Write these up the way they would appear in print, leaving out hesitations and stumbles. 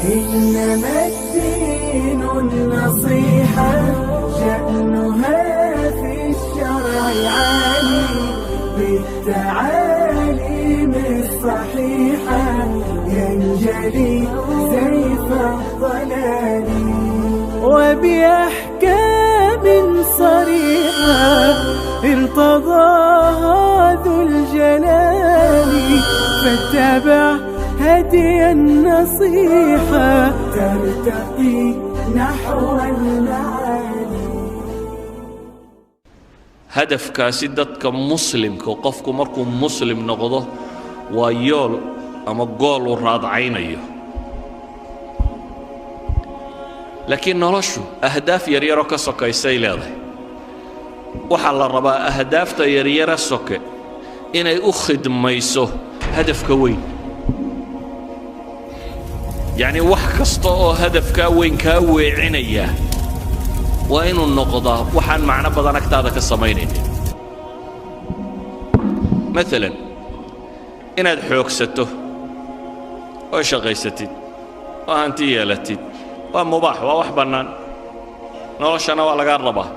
إنما الدين النصيحة شأنها في الشرع عالي بالتعاليم الصحيحة ينجلي سيف الضلال وبأحكام صريحة ارتضاها ذو الجلال فاتبع هدي النصيحة ترتقي نحو المعالي. Hadafkaasi dadka muslimka, qofku markuu muslim noqdo, waa yool ama goal uu raadcaynayo. Laakiin noloshu ahdaaf yaryaroo ka sokaysay leedahay. Waxaa la rabaa ahdaafta yaryara soke inay u khidmayso hadafka weyn. Yacnii, wax kasta oo hadafkaa weyn kaa weecinaya waa inuu noqdaa waxaan macno badan agtaada ka samaynaynin. Maalan, inaad xoogsato oo shaqaysatid oo hanti yeelatid waa mubaax, waa wax bannaan, noloshana waa lagaa rabaa.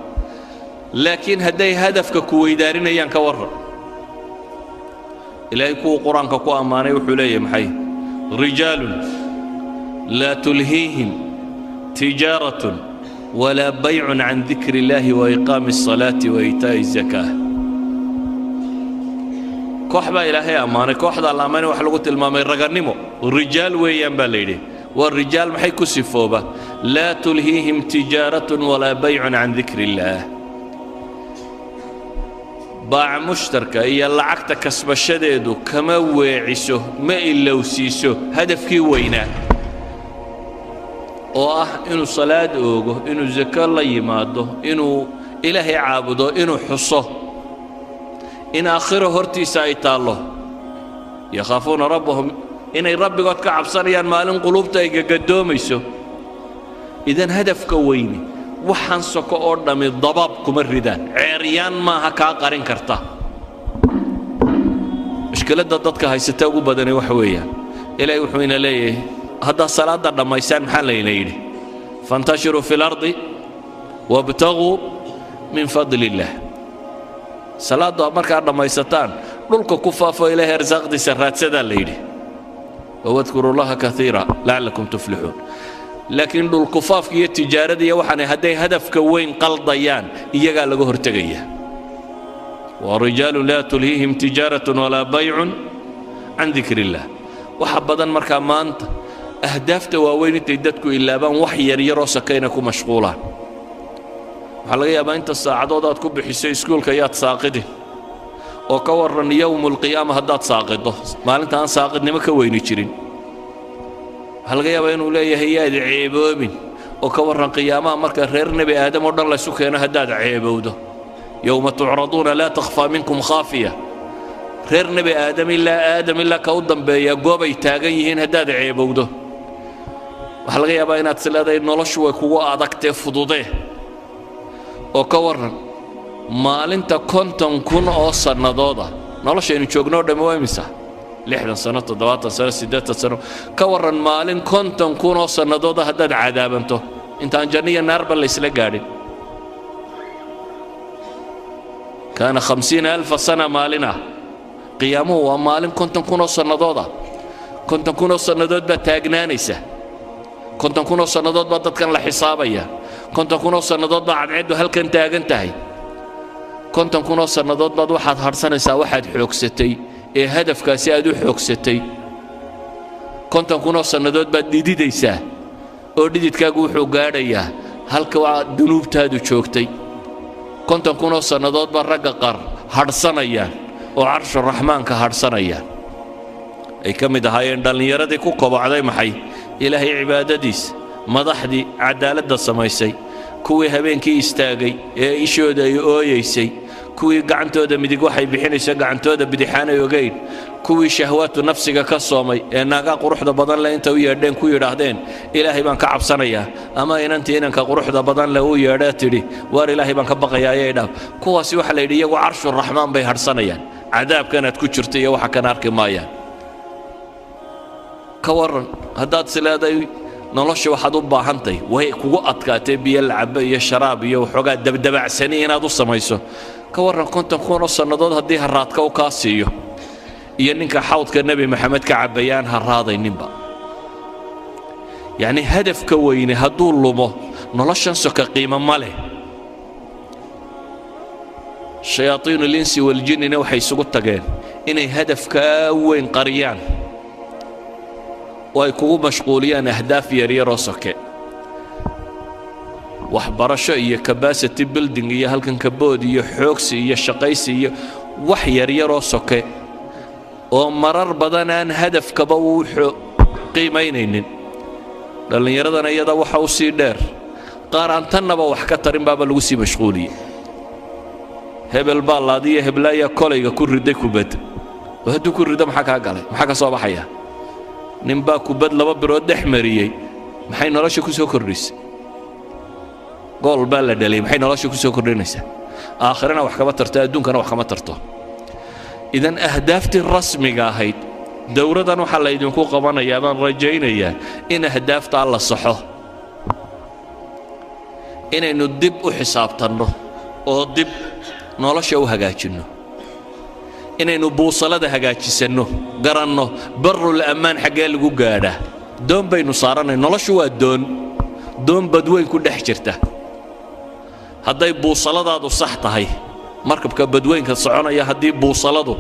Laakiin hadday hadafka ku weydaarinayaan, ka warran? Ilaahay kuwuu Qur-aanka ku ammaanay wuxuu leeyahay maxay? رجال لا تلهيهم تجارة ولا بيع عن ذكر الله وإقام الصلاة وإيتاء الزكاة. Koox baa Ilaahay ammaanay. Kooxdaa la ammaanay waxa lagu tilmaamay ragannimo. Rijaal weeyaan baa la yidhi. Waa rijaal maxay ku sifooba? لا تلهيهم تجارة ولا بيع عن ذكر الله. Baaca mushtarka iyo lacagta kasbashadeedu kama weeciso, ma ilowsiiso hadafkii weynaa oo ah inuu salaad oogo, inuu sako la yimaado, inuu Ilaahay caabudo, inuu xuso in aakhiro hortiisa ay taallo. يخافون ربهم, inay Rabbigood ka cabsanayaan maalin quluubta ay gagadoomayso. Idan hadafka weyni waxaan soko oo dhammi dabaab kuma ridaan, ceeryaan maaha kaa qarin karta. Mushkiladda dadka haysata ugu badani waxa weeyaan, Ilaahay wuxuu ina leeyahay: haddaad salaadda dhammaysaan, maxaa layna yidhi? فانتشروا في الأرض وابتغوا من فضل الله. Salaaddu markaad dhammaysataan, dhulka ku faafo, Ilaahay arsaaqdiisa raadsadaa la yidhi. واذكروا الله كثيرا لعلكم تفلحون. Laakiin dhulkufaafka iyo tijaarada iyo waxaanay hadday hadafka weyn qaldayaan, iyagaa laga hortegaya. Waa رجال لا تلهيهم تجارة ولا بيع عن ذكر الله. Waxa badan markaa maanta ahdaafta waaweyn intay dadku ilaabaan, wax yaryaroo sakayna ku mashquulaan. Waxaa laga yaabaa inta saacadood aad ku bixiso iskuulka yaad saaqidin, oo ka warran يوم القيامة haddaad saaqido, maalinta aan saaqidnimo ka weyni jirin? Waxaa laga yaabaa inuu leeyahay yaad ceeboobin, oo ka warran qiyaamaha marka reer Nebi Aadam oo dhan laysu keeno haddaad ceebowdo? يوم تعرضون لا تخفى منكم خافية. Reer Nebi Aadam, ilaa Aadam ilaa ka u dambeeya, goobay taagan yihiin haddaad ceebowdo? Waxaa laga yaabaa inaad is leedahay noloshu way kugu adagtee, fududee, oo ka warran maalinta 50,000 oo sannadooda? Noloshaynu joogno o dhammi waa imisa? 60 sano, 70 sano, 80 sano. Ka warran maalin 50,000 oo sannadooda haddaad cadaabanto, intaan janno iyo naarba laysla gaadhin? كان 50,000 سنة maalin ah. Qiyaamuhu waa maalin 50,000 oo sannadooda. 50,000 oo sannadood baad taagnaanaysa, 50,000 oo sannadood baa dadkan la xisaabaya, 50,000 oo sannadood baa cadceeddu halkan taagan tahay, 50,000 oo sannadood baad waxaad hadhsanaysaa waxaad xoogsatay ee hadafkaasi aad u xoogsatay. 50,000 oo sannadood baad dhididaysaa, oo dhididkaagu wuxuu gaadhayaa halka waa dunuubtaadu joogtay. 50,000 oo sannadood baa ragga qaar hadhsanayaan oo carshuraxmaanka hadhsanayaan. Ay ka mid ahaayeen dhallinyaradii ku kobocday maxay? Ilaahay cibaadadiisa, madaxdii caddaaladda samaysay, kuwii habeenkii istaagay ee ishooda ay ooyaysay, kuwii gacantooda midig waxay bixinayso gacantooda bidixaanay ogayn, kuwii shahwaatu nafsiga ka soomay ee naagaa quruxda badan leh inta u yeedheen ku yidhaahdeen, "Ilaahay baan ka cabsanayaa," ama inantii inanka quruxda badan leh u yeedhee tidhi, "Waar, Ilaahay baan ka baqayaa, ayay dhaaf." Kuwaasi waxaa la yidhi iyagu carshuraxmaan bay hadhsanayaan, cadaabkanaad ku jirta iyo waxa kan arki maayaan. Ka warran haddaad is leedahay Nolosha waxaad u baahantahay way kugu adkaatee biyo la cabo iyo sharaab iyo waxoogaa dabdabacsani inaad u samayso. Ka warran 50,000 oo sannadood haddii haraadka u kaa siiyo, iyo ninka xawdka Nebi Maxamed ka cabaya aan haraadayninba? Yacni hadafka weyne hadduu lumo, noloshan soka qiimo ma leh. Shayaaiinu linsi waljinnina waxay isugu tageen inay hadafkaa weyn qariyaan oo ay kugu mashquuliyaan ahdaaf yaryaroo soke, waxbarasho iyo capacity building iyo halkan kabood iyo xoogsi iyo shaqaysi iyo wax yaryaroo soke oo marar badan aan hadafkaba uu qiimaynaynin. Dhallinyaradana iyada waxa u sii dheer qaar aan tannaba wax ka tarin baaba lagu sii mashquuliyey. Hebel baa laadiyo heblaayaa kolayga ku riday kubad, oo hadduu ku rido maxaa kaa galay? Maxaa ka soo baxaya? Ninbaa kubad laba birood dhex mariyey, maxay nolosha ku soo kordhisay? Gool baa la dhaliyay, maxay nolosha ku soo kordhinaysaa? Aakhirana wax kama tarto, adduunkana wax kama tarto. Idan ahdaaftii rasmiga ahayd, dowradan waxaa laydinku qabanayaa baan rajaynayaa in ahdaaftaa la saxo, inaynu dib u xisaabtanno oo dib nolosha u hagaajinno, inaynu buusalada hagaajisanno, garanno barul ammaan xaggee lagu gaadhaa. Doon baynu saaranay, noloshu waa doon, doon badweyn ku dhex jirta. Hadday buusaladaadu sax tahay, markabka badweynka soconaya haddii buusaladu,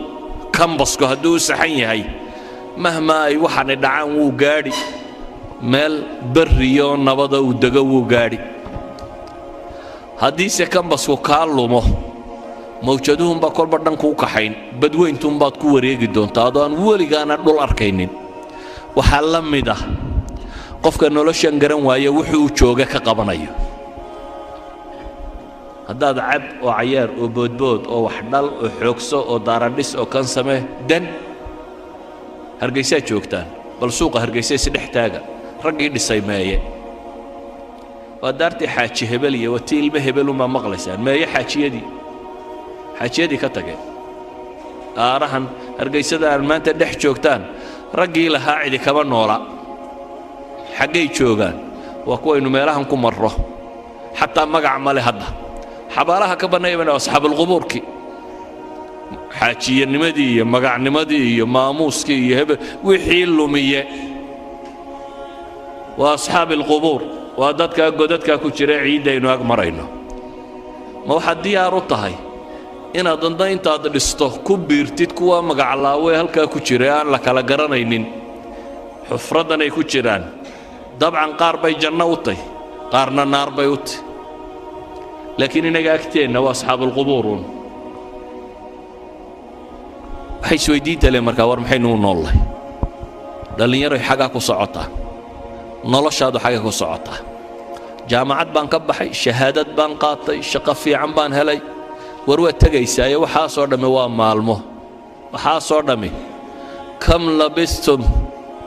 kambasku hadduu u saxan yahay, mahmaa ay waxaanay dhacaan wuu gaadhi meel berriyoo nabada uu dego, wuu gaadhi. Haddiise kambasku kaa lumo, mawjaduhunbaa kolba dhan kuu kaxayn, badweyntuunbaad ku wareegi doontaa adoo aan weligaana dhul arkaynin. Waxaa la mid ah qofka noloshan garan waaya wuxuu jooga ka qabanayo. Haddaad cab oo cayaar oo boodbood oo wax dhal oo xoogso oo daaradhis oo kan samee, dan Hargaysaa joogtaan, bal suuqa Hargaysa isdhex taaga. Raggii dhisay meeye? Waa daartii Xaaji Hebel iyo waa tii ilmo hebelunbaa maqlaysaan. Meeye xaajiyadii? Xaajiyadii ka tageen aarahan Hargaysada aan maanta dhex joogtaan, raggii lahaa cidi kama noola. Xaggay joogaan? Waa kuwaynu meelahan ku marro, xataa magac male hadda. Xabaalaha ka bannayaban asxaabulqubuurkii, xaajiyanimadii iyo magacnimadii iyo maamuuskii iyo hebel wixii lumiye waa asxaabi alqubuur, waa dadkaa godadkaa ku jira ciiddaynu ag marayno. Ma waxaad diyaar u tahay inaad danda intaad dhisto ku biirtid kuwa magaclaawe halkaa ku jira ee aan la kala garanaynin xufraddan ay ku jiraan? Dabcan qaar bay janno u tahy, qaarna naar bay u tahy, laakiin innaga agteenna waa asxaabulqubuuruun. Waxay isweydiinta le markaa, war maxaynu u noollahay? Dhallinyaroy, xagaa ku socotaa noloshaadu? Xagga ku socotaa? Jaamacad baan ka baxay, shahaadad baan qaatay, shaqo fiican baan helay. War waad tegaysaaye, waxaasoo dhammi waa maalmo, waxaasoo dhammi. Kam labistum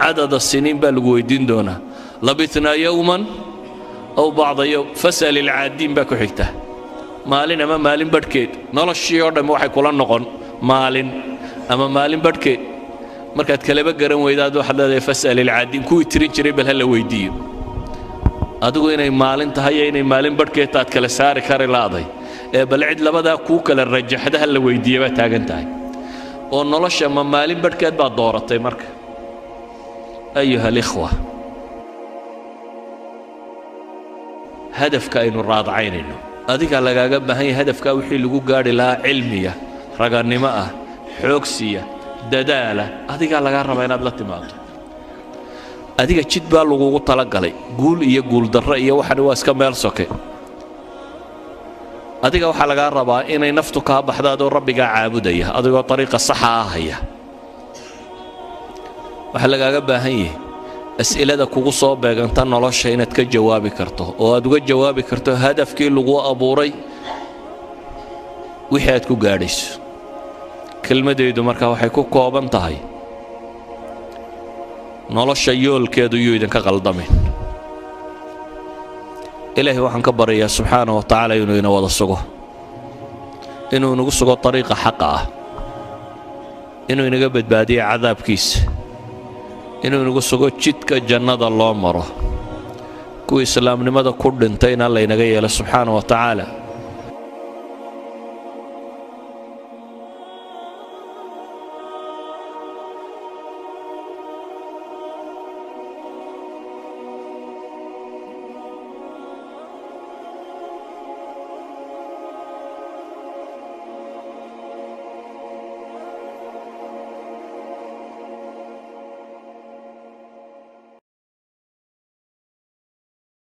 cadada siniin baa lagu weydiin doonaa. Labitnaa yowman aw bacda yowm, fas'al ilcaaddiin baa ku xigta. Maalin ama maalin badhkeed. Noloshii oo dhammi waxay kula noqon maalin ama maalin badhkeed. Markaad kaleba garan weydaad waxaad leedahay fas'al ilcaaddiin, kuwii tirin jiray bal ha la weydiiyo. Adigu inay maalin tahay iyo inay maalin badhkeed taad kala saari kari la'day, ee bal cid labadaa kuu kala rajaxda ha la weydiiya baa taagan tahay. Oo nolosha ma maalin badhkeed baad dooratay? Marka ayuha alikhwa, hadafka aynu raadacaynayno adigaa lagaaga baahan yahay. Hadafkaa wixii lagu gaadhi lahaa, cilmiya, ragannimo ah, xoogsiya, dadaala, adigaa lagaa rabaa inaad la timaado. Adiga jid baa lagugu talagalay. Guul iyo guuldarro iyo waxani waa iska meel soke. Adiga waxaa lagaa rabaa inay naftu kaa baxdo adoo rabbigaa caabudaya, adigoo ariiqa saxa ah haya. Waxaa lagaaga baahan yahay as'ilada kugu soo beeganta nolosha inaad ka jawaabi karto, oo aad uga jawaabi karto hadafkii lagu abuuray wixii aad ku gaadhayso. Kelmadaydu markaa waxay ku kooban tahay: nolosha yoolkeedu yuu idinka qaldamin. Ilaahay waxaan ka baryayaa subxaana wa tacaala inuu ina wada sugo, inuu inagu sugo ariiqa xaqa ah, inuu inaga badbaadiyo cadaabkiisa, inuu inagu sugo jidka jannada loo maro. Kuwii islaamnimada ku dhintayna Alla inaga yeelo, subxaana wa tacaala.